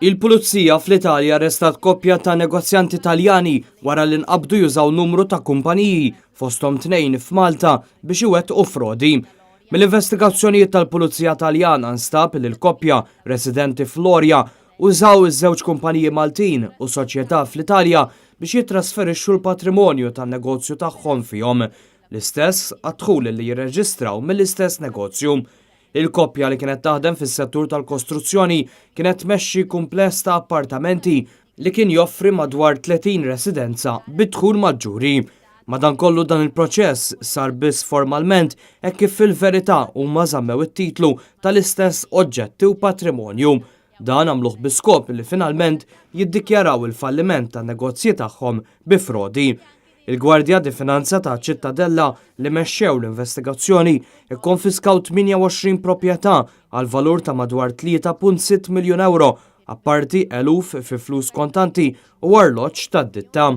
Il-Pulizija fl-Italja arrestat koppja ta' negozjanti Taljani wara li nqabdu jużaw numru ta' kumpaniji, fosthom tnejn f'Malta, biex iwettqu frodi. Mill-investigazzjonijiet tal-Pulizija Taljana nstab li l-koppja, residenti f'Loria, użaw iż-żewġ kumpaniji Maltin u soċjetà fl-Italja biex jittrasferixxu l-patrimonju tan-negozju tagħhom fihom, l-istess għad-dħul li jirreġistraw mill-istess negozju. Il-koppja li kienet taħdem fis-settur tal-kostruzzjoni kienet tmexxi kumpless ta' appartamenti li kien joffri madwar 30 residenza bi dħul maġġuri. Madankollu dan il-proċess sar biss formalment hekk kif fil-verità huma żammew it-titlu tal-istess oġġetti u patrimonju. Dan għamluh bi skop li finalment jiddikjaraw il-falliment tan-negozji tagħhom bi frodi. Il-Gwardja di Finanza ta' Ċittadella li mexxew l-investigazzjoni kkonfiskaw 28 proprjetà għal valur ta' madwar 3.6 miljun ewro, apparti eluf fi flus kontanti u arloġġ tad-ditta.